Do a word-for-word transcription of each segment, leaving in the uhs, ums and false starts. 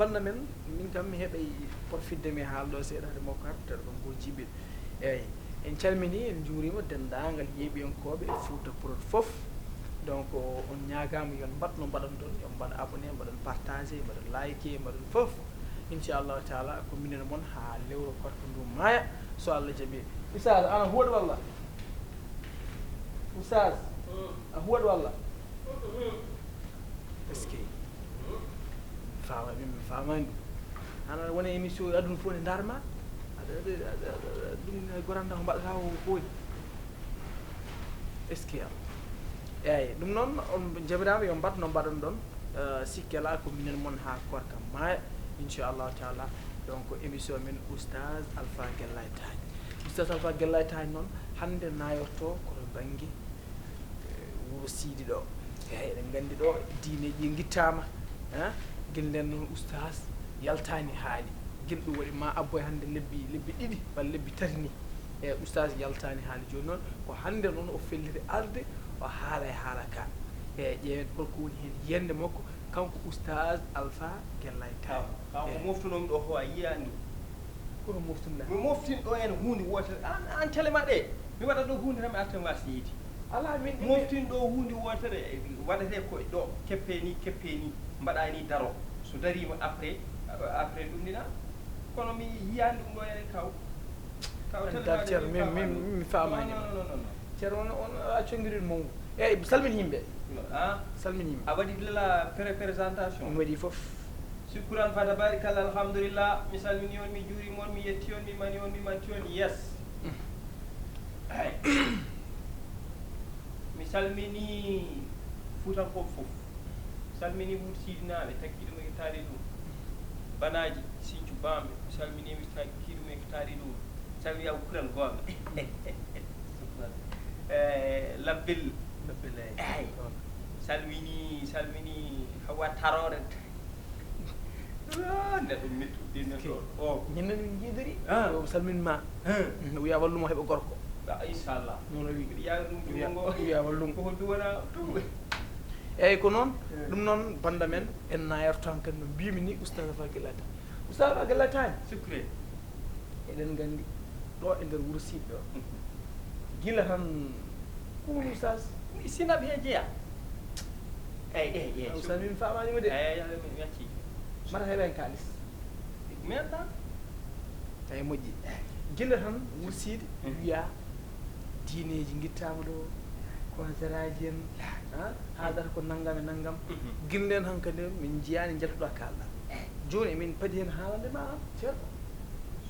Bannda men, min kam mi heɓay profitde mi haalɗo seeɗa hade makko arde tawi ɗon ko jibiɗ. Eyyi, en calmini, en njuurima denndaangal yeeɓiyankooɓe Fouta Prod fof. Donc, on ñaagaama yo on mbaɗ no mbaɗon ɗon, yo on mbaɗ abonné, mbaɗon partagé, mbaɗon like, mbaɗon fof. Inchallahu taala, ko minen mon haa lewru korka ndu maaya, so Allah jaɓi. Oustaz, ana huwat walla? Oustaz, a huwat walla? Est-ce que mi faama, min mi faamaani ɗum. Hana wona émission aduna fof ne ndarma. Aɗa, aɗa, aɗa, aɗa, ɗum ne goranda ko mbaɗata o foodi. Est-ce que am? Eyyi, ɗum noon on jabiraama yo mbaɗ no mbaɗon ɗon. Eh, sikke alaa ko minen mon haa korka maaya, inchallahu taala. Donc, émission men Oustaz Alpha Gellay Taañ. Oustaz Alpha Gellay Taañ noon, hannde nayorto ko to bannge, eh, wuro Siidi ɗo. Eyyi, eɗen nganndi ɗo diineeji ngittaama, eh, gila nden noon Oustaz yaltaani haali. Gila ɗum waɗi ma abboy hannde lebbi, lebbi ɗiɗi walla lebbi tati ni. E Oustaz yaltaani haali. Jooni noon ko hannde noon o felliti arde, o haala e haala ka. E ƴeewen holko woni heen yiyannde makko, kanko Oustaz Alpha Gellay Taañ. Kanko, kanko moftunomi ɗo ko a yiyaani ɗum. Kono moftunɗa? Mi moftin ɗo en huunde wootere. An, an télé ma ɗe. Mi waɗa ɗo huunde tan mi arta mi wasa yiide. Alaa, min, min moftin ɗo huunde wootere, waɗetee ko ɗo, keppe ni, keppe ni, mbaɗa ni daro. So dariima après, après ɗum ɗina. Kono mi yiyaani ɗum ɗo ene kaw. Kaw en télé dal ma ɗe Ceerno, min min, faamaani min, ma. Min, min faamaani ma. Non, non, non, non, non. Ceerno, on, on a conngiri mawɗo. Eyyi, salmin yimɓe. No, ah? Salmin yimɓe. A waɗi la pré-, présentation? Mi waɗi fof. Sukran fa tabarikalla, alhamdulillah. Mi salmini on, mi juurima on, mi yetti on, mi mani on, mi manti on. Yes. Mm. Ay. Mi salmini Fuutankooɓe fof. Mi salmini Wuro Siidinaaɓe, takkiiɗo mo yettaade ɗum. Banaaji, Sinthiou Bamɓe, mi salmini mi takkiiɗo mo yettaade ɗum. Salmini Abou Kural Goonga. Eh, Labbil. Labbil, eyyi. Eyyi. Salmini, salmini Hawa Tarore. Ah, neɗɗo mettude neɗɗo. O. Ñande min njiidori, ah, o salmin ma. Hmm. O wiya wallumo heɓa gorko. Ah, inchallah. Noon o wi. Mbiɗa yaara ɗum wiya, ɗum ngo. Wiya wallum. Koko duwana ɗum. Eyyi, ko noon, eh, ɗum noon, bannda men, en nayarto han kadi no mbimi ni, Oustaz Alpha Gellay Taañ. Oustaz Alpha Gellay Taañ. Sukre. Eɗen nganndi ɗo e nder wuro Siidi ɗo. Mhm. Gila tan, ko woni Oustaz? Mi Sinap he jeya. Eyyi, eyyi, eyyi. Oustaz, min faamaani mo de. Eyyi, eyyi, mi, mi acci. Mata heɓen kaalis. Mi annda. Eyyi, moƴƴi. Gila tan wuro Siidi, mhm, wiya diineeji ngittaama ɗo, concert aji en, ha, haaldata ko nanngam e nanngam. Mhm. Gila nden hankadi min njiyaani njaltuɗo kaalɗa. Jooni emin padi heen haalande ma, Ceerno.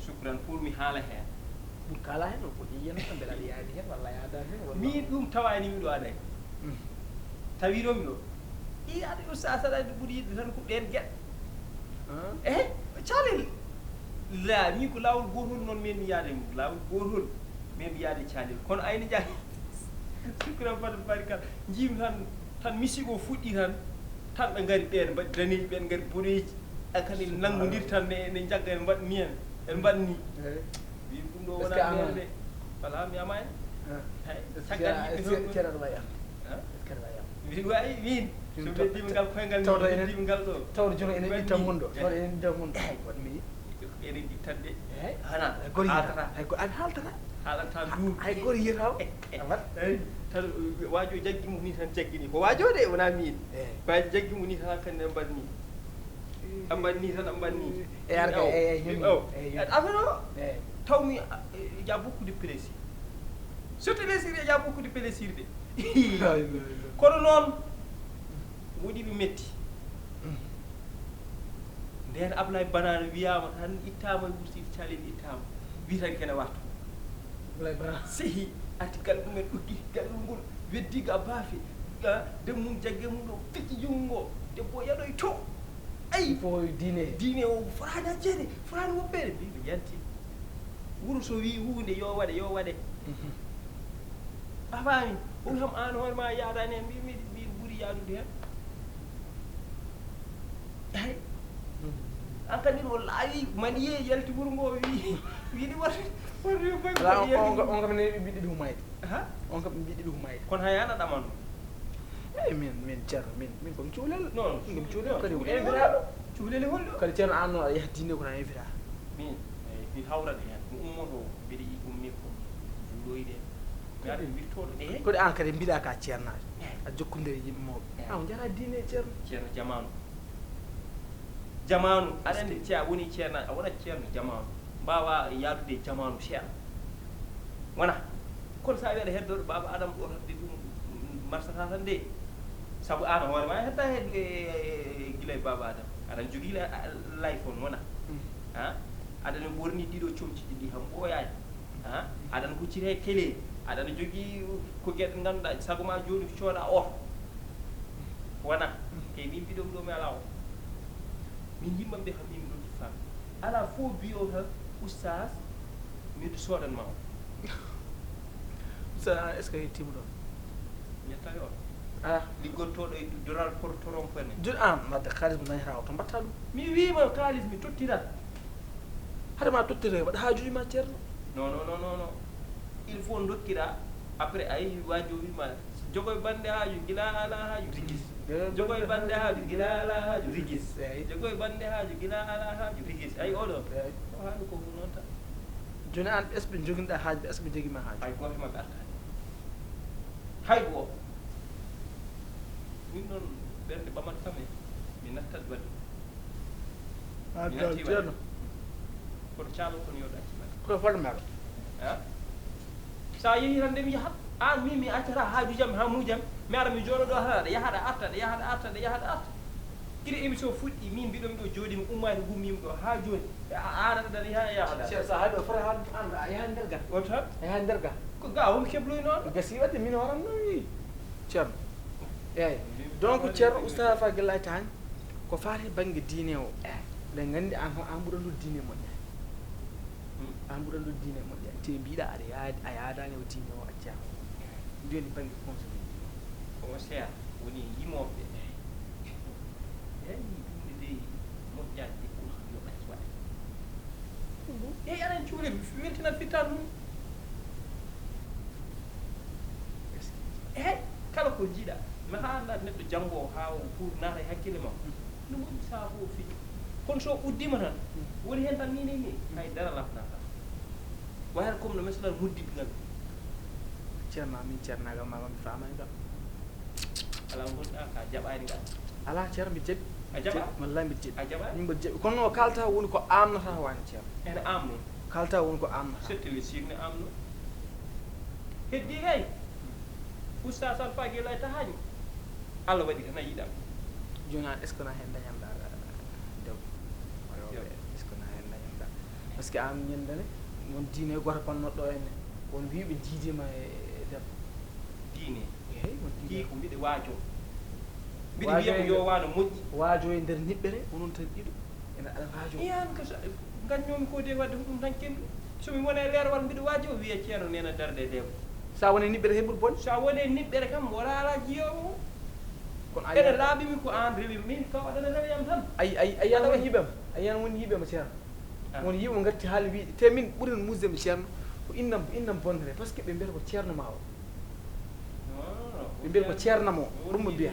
Sukran pour mi haala heen. Ɗum kaala heen o ko ƴeeyen tan mbele aɗa yaadi heen walla a yaadaani heen walla? Min ɗum tawaani mi ɗo aɗa. Mm. Tawiɗo mi ɗo. I aɗa yo sa saɗa ɓuri yiɗde tan ko ɗeen geɗe. Ah. Eh, calel. La, min ko laawol gootol noon min mi yaade mum. Laawol gootol min mi yaade calel. Kono ayni jaa. Sukran fata barikal. Njiimi tan, tan misigo fuɗɗi tan. Tan ɓe ngari ɓeen mbaɗi daneeji, ɓeen ngari boɗeeji. A kadi nanngondir tan ne, ne njagga en mbaɗ ni en. En mbaɗ ni. Eh. Min ɗum ɗo wona feere de. Wala mi amaani. Ah. Hay, est-ce que caggal a, yimɓe est-ce que toon. Ceerno aɗa wawi am? Ah? Est-ce que aɗa wawi am? Min wawi min. Min so to-, ɓeddima ngal koyngal, min tawde ɓeddima ngal ɗo. Tawde jono enen itta mun ɗo. Tawde enen itta mun ɗo. Waɗ mi. Enen ittan de. Eyi. Hana. Hay goto yiyata. Haaltata. Hay go-, an haaltata. Haalata ndu. Hay goto yiyata o. Amat. Eyi. Tan, uh, waajo jaggi mo ni tan jaggini. Ko waajo de, wona min. Eyi. Waajo jaggi mo ni tan kan ne mbaɗ ni. Amban ni tan, amban ni. E arga, o, e, e, himɓe, o, e, himɓe. Affaire o, e, taw mi, a, e, il y a beaucoup de plaisir. Surtout les Syriens, il y a beaucoup de plaisir de. Kono noon, woɗi ɓe metti. Nden Ablaye Banana wiyama tan ittama e wurtide calel ittama. Wi tan kene wattu. Ablaye Banana. Sehi, arti gal ɗumen ɗuggi, gal ɗum ngol, weddi ga baafe, ga, dem mum jagge mum ɗo, pecci jungo ngo, debbo yaɗoy to. Ayi. Fof diine. Diine o fotaani accede, fotaani woppede. Mbi mi yanti. Wuro so wi huunde yo waɗe, yo waɗe. Mhm. A faami? O wi kam aan hoore ma yaadaani heen. Mbi, mbi, mbi ɓuri yaadude heen. Ay. Mhm. Aan kadi o laawi maniye yalti wuro ngo wi, wi ɗi warti, warti yo baŋ. Ala, on, on, on kam ne ɓiɗɗo ɗum mayde. Ha? On kam ɓiɗɗo ɗum mayde. Kono hay ana ɗamano. Eyi, min, min Ceerno, min, min ko mi cuulel. Non, min ko mi cuulel, kadi ko cuulel. Inndiraaɗo. Hulele holɗo? Kadi ceerno, an noon aɗa yaha diine kono a invita. Min, eh, mi hawrat heen. Mi ummoto, mbiɗa yi ummi ko juuloyde. Mi ara mi wirtooɗo ɗe heen. Kodi an kadi mbiɗa ka ceernaade? A jokkondiri e yimɓe mawɓe. An jara diine e ceerno. Ceerno jamaanu. Jamaanu, aɗa anndi si a woni ceerno, a wonat ceerno jamaanu. Mbaawa yaadude e jamaanu seeɗa. Wona. Kono so a wiyata heddooɗo Baaba Adama ɗo, tawde ɗum marsata tan de. Sabu aan hoore ma a hedda heddu e gila e Baaba Adama. Aɗa jogii la- life on wona. Ha? Aɗa no ɓorni ɗiɗo comci ɗiɗi ham ɓooyaani. Ha? Aɗa no huccita e kele. Aɗa no jogii ko geɗe ngannduɗaa sago ma jooni cooda oto. Wona. Te min mbiɗo ɗo mi alaa oto. Min yimɓam ɓe kam min mi ɗon fam. Alaa fof biyo tan oustaz miɗo soodan ma o. Sa est ce que yettiima ɗon? Ñetta yo. Ah, Liggottoɗo e doral portoron pene. Joni an wadde kaalis mo dañata o to mbatta ɗum? Mi wiima kaalis mi tottirat. Hade ma tottire waɗa haajuji ma ceerno. Non non non non non. Il faut dokkira. Après ay wajo wima jogoy bande haaju gila ala haaju rigis. Jogoy bande haaju gila ala haaju rigis. Eyi. Jogoy bande haaju gila ala haaju rigis. Ay oɗo. Eyi. O haali ko noon tan. Joni an est ce que joginɗa haaju est ce que jogima haaju? Hay gooto maɓɓe artaani. Hay gooto. Min noon ɓernde ɓamat kam e mi nattat wadde. Ah, Mi dal natti ceerno. Kono caalo kono yo ɗacci wadde. Ko fodde maɗo? Ha? Sa yehi tan nde mi yahat. An min mi accata haaju jam ha muujam. Mi ara mi jooɗo ɗo tan aɗa yahaɗa arta aɗa yahaɗa arta aɗa yahaɗa arta. Kiri émission fuɗɗi min mbiɗo mi ɗo jooɗi mi ummaani gummimi ɗo ha jooni. A ara ɗo dari ha yahaɗa. Cheikh sa haɗo fota haɗ an a yaha nder ga. Wota? A yaha nder ga. Ko ga on kebloy noon. Gasi wadde min horan noon wi. Ceerno. Eyi. Donc ceerno oustaz Alpha Gellay Taañ ko faati bannge diine o. Ɗen nganndi an an ɓuranɗo diine moƴƴa. An ɓuranɗo diine moƴƴa. Te mbiɗa aɗa yaadi a yaadani o diine o accama. Joni bannge conseil. Ko o seya woni yimooɓe. Eyi ɗum de dey moƴƴaani de ko yo ɗacci waɗa. Eyi aɗa anndi cuule weltinat fittan ɗum. Eyi kala ko jiiɗa mi haala neɗɗo janngo haa o pour naata e hakkille ma. No moƴƴi saafo o fii kono so uddima tan woni heen tan ni ni ni hay dara lafnata. Wayata comme no mesalan muddibinal. Ceerno amin ceernagal ma mi famani kam. Ala gonɗa ka jaɓani ngal. Ala ceerno mbiɗa jaɓi. A jaɓa? Wallay mbiɗa jaɓi. A jaɓa? Min mbiɗa jaɓi kono noon kalta woni ko amnata wani ceerno. Ene amno. Kalta woni ko amnata. Settele sirne amno. Heddi kay. Oustaz Alpha Gellay Taañ. Allah waɗi tan a yiɗam. Joni an est ce que na hen dañanɗa debbo? Rewɓe est ce que na hen dañanɗa? Par ce que an ñandane won diine goto pannoɗo enne won wiɓe jiidima e debbo. Diine. Eyi won Ɗi diine. Ko mbiɗe waajo. Mbiɗe Waajo wiya ko en- yo waano moƴƴi. Waajo e nder niɓɓere onon tan ɗiɗo ene aɗa waajo. Iyan ko so ganñoomi ko de wadde ko ɗum tan kendu. Somi wona e leer walla mbiɗo waajo o wiya ceerno nena darde e debbo. Sa woni niɓɓere heɓɓude bonde. Sa woni e niɓɓere kam wala ala jiyoowo. Kono Ene a laaɓi mi ko an rewi min ka waɗana rewi am tan. A yiyan won yiɓema a yiyan won yiɓema ceerno. Won yiɓe gatti haali wiide te min ɓuren musdemi ceerno ko innam ko innam bonnere par ce que ɓe mbiyata ko ceerno ma o. Ɓe mbiyata ko ceernam o ɗum mo mbiya.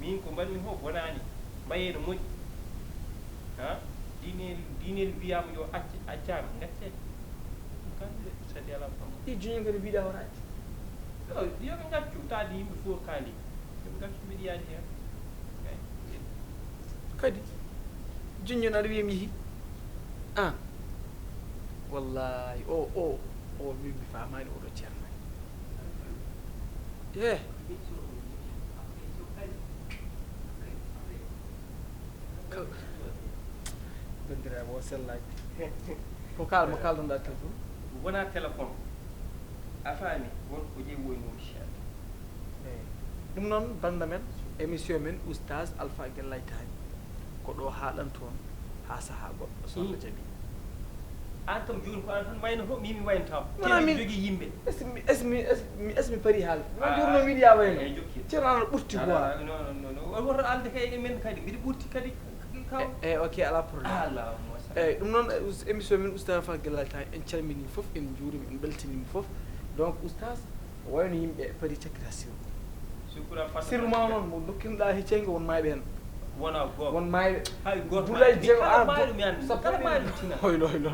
Min ko mbaɗmi fof bonaani mbayee no moƴƴi. Ha diinel diinel mbiyaama yo acc accaama ngaccee. Ɗum kamɓe sadi alaa kam. Ɗi juñe kadi mbiɗa horaji. Yo ɓe ngaccu taade yimɓe fof kaali. Yo ɓe ngaccu mbiɗa yaadi heen. Kadi juñño aɗa wiya mi yehi an. Wallahi o o o min mi famani oɗo ceerno. Ye. Banndiraaɓe o sellaaki. Ko kaal mo kaaldanɗa téléphone? Wona téléphone. A faami won ko ƴeewoynooɗi seeɗa. Eyi. Ɗum noon bannda men émission men oustaz Alpha Gellay Taañ ko ɗo haaɗan toon haa sahaa goɗɗo so Allah jaɓi. An kam jooni ko an tan waynoto min mi waynotama. Wona min Jogii yimɓe. Est ce que mi est ce que mi est ce que mi pari haalde? Noon journoo mbiɗa yaa wayno. Eyi jokki. Ceerno ana ɓurti quoi. Woto alde kay e men kadi mbiɗa ɓurti kadi kaw. E ok alaa problème. Allahumma salli. Eyi ɗum noon émission min oustaz Alpha Gellay Taañ en calminii fof en njuuriima en mbeltiniima fof. Donc oustaz wayno yimɓe pari cakkita sirru. Sirru ma noon mo dokkinɗa heccengo won mayɓe hen. Wona goto. Won mayɓe. Hay goto. Bulay jeego a sappo. Hoylo hoylo.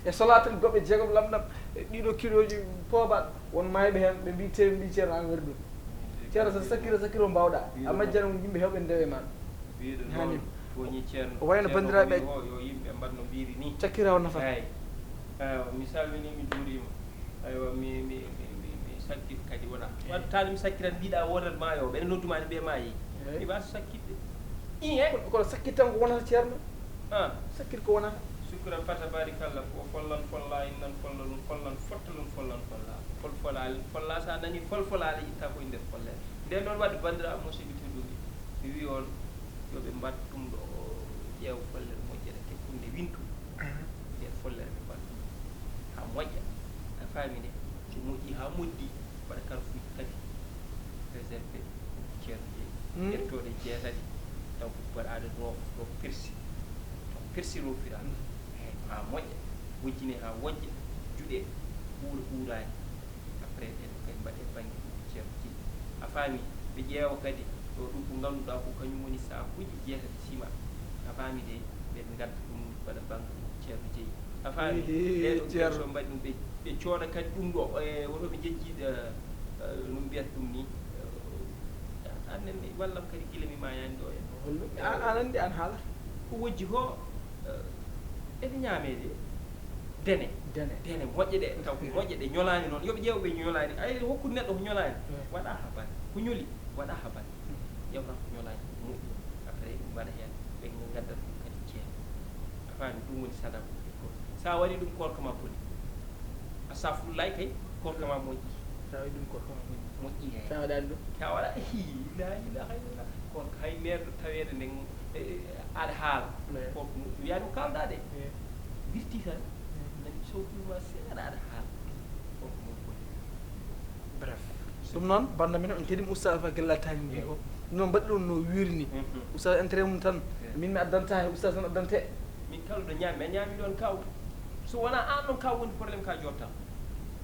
E solaten goɓe jeegom lamɗam. Ɗiɗo kiloji pooba won mayɓe hen ɓe mbi tewi mbi ceerno an werdu. Ceerno sa sakkira sakkira mbawɗa a majjana yimɓe hewɓe ndewe ma. Hani. Tooñi ceerno. O wayno bandiraɓe. Yo yimɓe mbaɗno mbiri ni. Cakkira o nafata. Eyyi. Eywa, mi salmini mi juurima. Eywa, mi mi mi mi mi sakkit kadi wona. Waɗtaade mi sakkitan mbiɗa wodat ma yo ɓene nodduma ni ɓe maayi. Mi wasa sakkitde. Iye. Kono sakkit tan ko wonata ceerno. Ah. Sakkit ko wonata. Sukran fata barikalla ko follan folla innan folla ɗum follan fotta ɗum follan folla. Fol folaali folla sa nani fol folaali itta ko e nder follere. Nden noon wadde bandiraɓe musidɓe tedduɓe mi wi on yoɓe mbat ɗum ɗo ƴeew follere moƴƴere tekkun nde wintu. Nder follere ɓe mbat ɗum ha moƴƴa. A faami nde so moƴƴi ha moddi mbaɗa karfuji tati réserve ceerno jeeyi ƴettoɗe jeetati taw ko mbaɗaɗe roof ɗo persi taw persi roofira. Eyi ha moƴƴa wojjine ha wojja juɗe ɓuura ɓuurani. Après ɓen kadi mbaɗe bannge ɗum ceerno jeeyi a faami. Ɓe ƴeewa kadi ɗo ɗum ko ngannduɗaa ko kañum woni saakuuji jeetati sima. A faami de ɓe ngadda ɗum mbaɗa bannge ɗum ceerno jeeyi a faami. Ɓeɗo ceerno mbaɗi ɗum ɓe ɓe cooda kadi ɗum ɗo e woto ɓe jejjiɗa. No mbiyata ɗum ni annen wallam kadi gila mi mayani ɗo e an anndi an haala ko wojji ko ene ñaamede. Dene. Dene. Dene moƴƴe ɗe taw ko moƴƴe ɗe ñolaani noon yoɓe ƴeew ɓe ñolaani ay hokkude neɗɗo ko ñolaani. Waɗa ha bane ko ñoli waɗa ha bane. Ƴewta ko ñolaani ko moƴƴi après mbaɗa heen ɓe ngaddat ɗum kadi ceeɗa. A faami ɗum woni sadaku. Sa waɗi ɗum korka ma boni. Astaghfirullah kay korka ma moƴƴi. Sa waɗi ɗum korka ma moƴƴi. Moƴƴi he sa waɗani ɗum sa waɗa hi la ilaha illallah. Korka hay meerɗo taweede nden aɗa haala. Korka wiyani ko kalɗa de birti tan nani sowtuma seeɗa aɗa haala. Korka mum boni. Bref. Ɗum noon banda min en keɗima oustad alpha gella tani ndi ko ɗum noon mbaɗi ɗum no wiiri ni. Oustad intérêt mum tan min mi addanta he oustad tan addante. Min kala ɗo ñaami a ñaami ɗon kaw. So wona an ɗon kaw woni probléme ka jotta.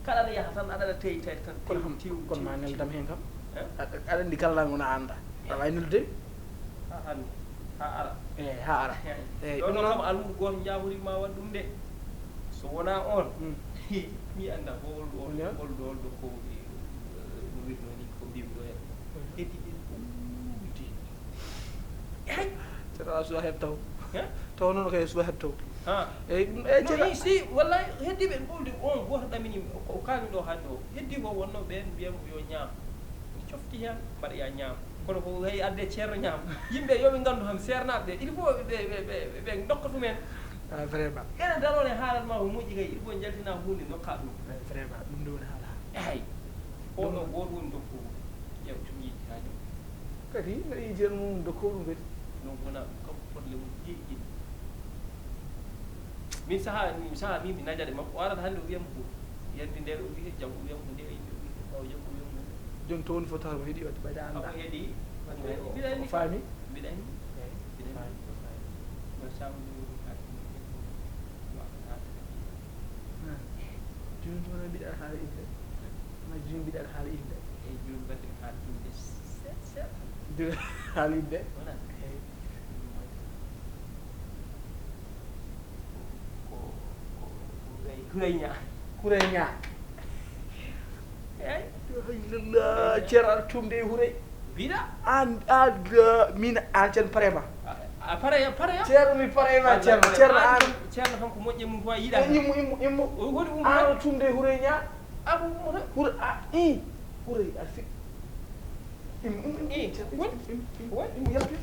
Kala aɗa yaha tan aɗa aɗa tewi tawi tan kono kam kono ma neldam hen kam. Aɗa andi kala lan wona anda aɗa wawi nelde. Ha hande ha ara. Eyi ha ara. Eyi ɗum ɗon noon kam almuɗo goto jahori ma waɗ ɗum de. So wona on mi anda holɗo holɗo holɗo ko no wirno ni ko mbimi ɗo hen. Heddi ɗin ɓuude. Ceerno Alla suwa heɓ taw. Taw noon kay suwa heɓ taw. Eyyi ɗum eyyi ceerno si wallay heddiɓe ɓolde on goto ɗamini o kalmi ɗo hande o heddi ko wonno ɓen mbiyamo yo ñaam. Mi cofti hen mbaɗa ya ñaam kono ko hay adde ceerno ñaam. Yimɓe yoɓe gandu ham seernaɓe ɓe il faut ɓe ɓe ɓe ɓe dokka ɗumen. Ah, vraiment. Ene darone haalat ma ko moƴƴi kay il faut jaltina hunde nokka ɗum. Vraiment ɗum nde woni haala. Eyyi. Kono goto woni dokkowo ƴeew cuuɗi ha ƴeew. Kadi mbeɗa yiɗi hen mum dokkowo ɗum kadi. Non wona ɗum kam probléme uji jeeɗiɗi. Min saha min saha min mi najat e makko o arat hande o wiyam ko yandi nde ɗo wiye janggo wiyam ko nde yimɓe wiye ɓawo janggo wiyam ko nde. Joni to woni fof tawata ko heeɗi wadde ɓayde anda. Ako heeɗi. Mbiɗa anndi. Faami. Mbiɗa anndi. Mbiɗa anndi. Mbiɗa anndi. Joni ɗum noon mbiɗa haala inde ma joni mbiɗa haala inde. Eyi joni mbaɗen haala inde seeɗa seeɗa. Mbiɗa haala inde. Wona. Eyi. Ko ko ko ko gay gayña. Kurayña. Eyi. Ceerno aɗa tumde e huray. Mbiɗa an an min an ceerno parema. A paraya paraya. Ceerno mi parema ceerno ceerno an. Ceerno tan ko moƴƴe mum ko a yiɗa. Immo immo immo. Woni ummo an o tumde e huray ña. Abu ummo tan. Hura a i huray a fi. Immo immo immo. Woni woni immo yaltu.